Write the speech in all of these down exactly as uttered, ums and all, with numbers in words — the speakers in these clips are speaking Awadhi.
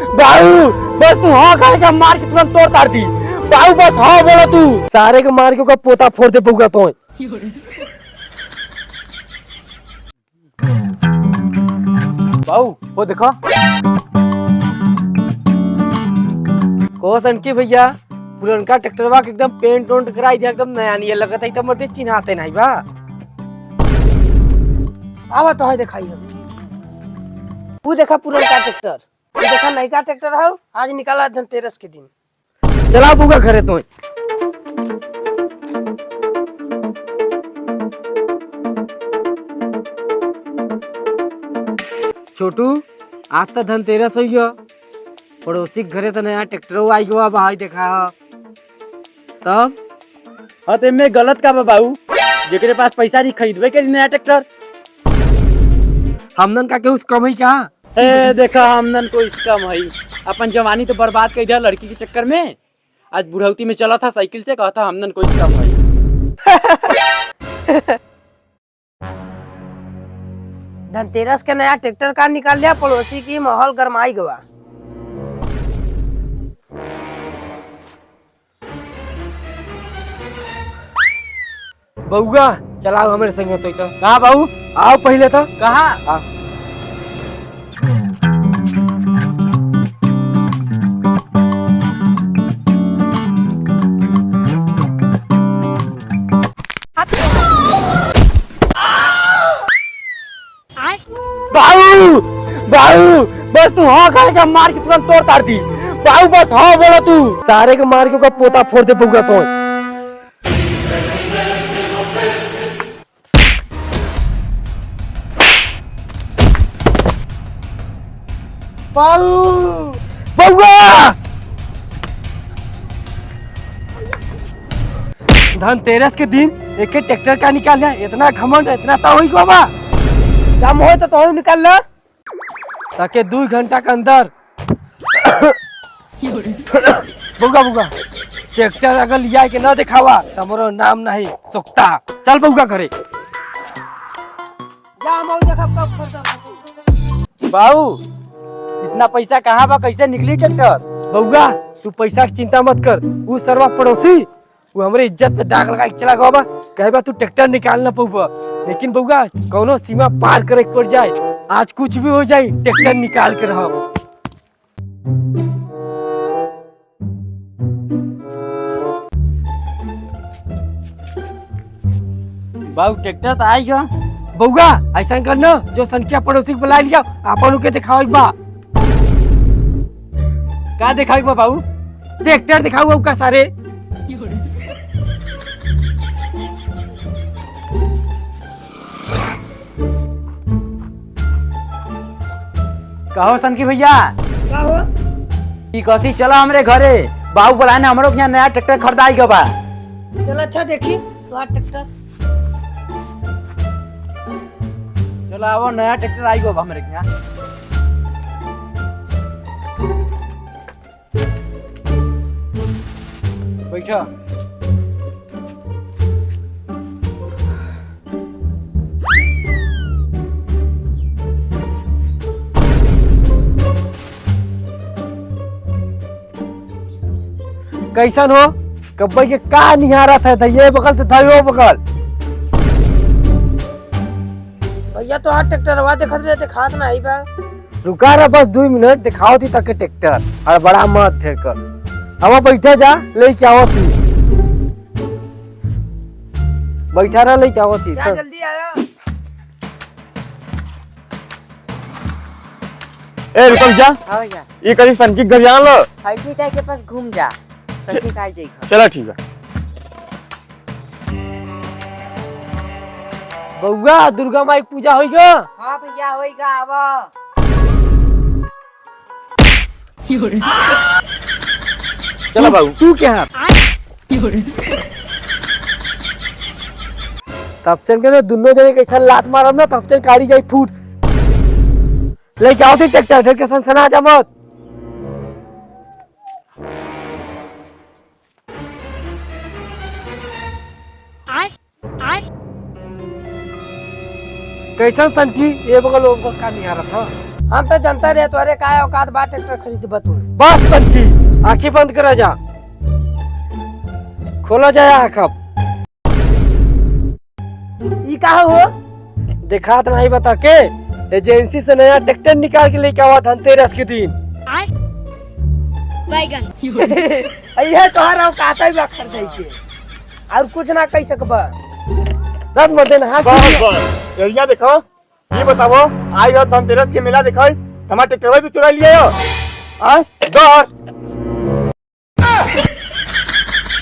बाबू, बस तू हाँ कहे का, मार के तुरंत तोड़ तार दी। बाबू, बस हाँ बोला तू। सारे के मार के ओकर पोता फोड़ दे बउआ तोय। बाऊ, वो देखो। को सनकी भैया, पुरनका ट्रैक्टरवा के एकदम पेंट ओंट कराई दिया, एकदम नया नियर लगत है, एकदम मर्दे चिन्हाते नहीं बा। आवा तो है देखाई हम। वो देखा पुरनका ट्रैक्टर, वो देखा नयका ट्रैक्टर है, आज निकाला धनतेरस के दिन। चला बउआ घरे तोय। छोटू, आज त धनतेरस होइ गयो, पड़ोसी के घरे त नया ट्रैक्टरो आई गवा भाई, देखा ह। तब? हाँ, तो एमे गलत का बा बाऊ? जेकरे पास पैसा नहीं, खरीदबे करी नया ट्रैक्टर। हमनन का केहू से कम है का? ए, देखा, हमनन कोई से कम है? अपन जवानी तो बर्बाद कर दिया लड़की के चक्कर में। आज बुढ़ौती में चला था साइकिल से, कहा था, "हमनन कोई से कम है?" धनतेरस के नया ट्रैक्टर का निकाल लिया, पड़ोसी की माहौल गरमाई गवा। बउआ, चलाओ हमरे संगे तो। कहाँ बाऊ? आओ पहिले तो। कहाँ? आ। बाऊ, बाऊ, बस तू हाँ कहे का, मार के तुरंत तोड़ तार दी। बाऊ, बस हाँ बोला तू। सारे के मार के ओकर पोता फोड़ दे बउआ तो। बाऊ, बउआ! धनतेरस के दिन एके ट्रैक्टर का निकाल लिया, इतना घमंड, इतना तो होई गो बा। दम होय तो तोहू निकाल ला। ताके दुई घंटा के अंदर बउआ, बउआ, ट्रैक्टर अगर लिया के ना देखावा, त हमरो नाम नहीं सोकता। चल बउआ घरे। जा, हम और देखब कब खरीदब। बाऊ, इतना पैसा कहाँ बा, कैसे निकली ट्रैक्टर? बउआ, तू पैसा की चिंता मत कर, उ सरवा पड़ोसी, उ हमरे इज्जत पे दाग लगा के चला गवा बा। कहे बा तू ट्रैक्टर निकाल ना पउबा, लेकिन बउआ, कौनो सीमा पार करे के पड़ जाए, आज कुछ भी हो जाए, ट्रैक्टर निकाल के रहब। बाऊ, ट्रैक्टर त आई गयो। बउआ, ऐसा कर ना, जो सनकिया पड़ोसी के बुला लिया, आपन ओके दिखावे के बा। का दिखावे के बा बाऊ? ट्रैक्टर दिखाऊ का सारे। कहो सनकी भैया। का हो? ई कथी, चला हमरे घरे, बाऊ बुलाए ना, हमरो के यहाँ नया ट्रैक्टर खरीदाई गवा बा। चल अच्छा देखी, तोहार ट्रैक्टर। चला, आवो, नया ट्रैक्टर आई गवा बा हमरे के यहाँ। बैठा। कैसन हो? कब्बे के का निहारत है? धइये बगल त धइयो बगल। भैया, तोहार ट्रैक्टरवा देखत रहे, देखात नाही बा। रुका रहा बस दुई मिनट, देखावत ही तके ट्रैक्टर। हड़बड़ा मत ढेर कर। अब बैठा जा, लेके आवत ही। बैठा रहा, लेके आवत ही। जा, सब जल्दी आया। ए, रुकल जा। हाँ भैया। ये करी सनकी घर जान लो। हल्दी ताई के पास घूम जा। सनकी खाई जाई घर। चला ठीक है। बउआ, दुर्गा माई के पूजा होई गा? हाँ भैया, होई गा, आवा। चला बाबू। तू क्या है? तपचन के ना दुनो जने कैसा लात मारब ना, तपचन काड़ी जाई फूट। लेके आओ थे ट्रैक्टर, ढेर के सनसना जा मत। कैसन सनकी, ए बगल ओ बगल का निहारत ह? हम तो जनता रहे तोहरे का औकात बा ट्रैक्टर खरीद बतू। बस तनकी, आँखी बंद करा जा, खोला जाए आँख अब। ई का हो? देखात नहीं बता के, एजेंसी से नया ट्रैक्टर निकाल के लेके आवा धनतेरस के दिन। आय? बैगन। इहे तोहर औकात है बा खरीदे के, और कुछ ना कह सकबा। दस मत देना, हाथ बस, बस, एरिया देखो, ये बताओ, आई हो धनतेरस के मेला देखो, हमारा ट्रैक्टर भाई तू चुरा लिए हो, हाँ? दौड़।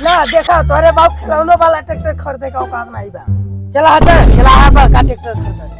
ला देखा, तोरे बाप खिलौनो वाला ट्रैक्टर खरीदे का औकात नहीं बा। चला हटा, चला है बा का ट्रैक्टर खरीदे।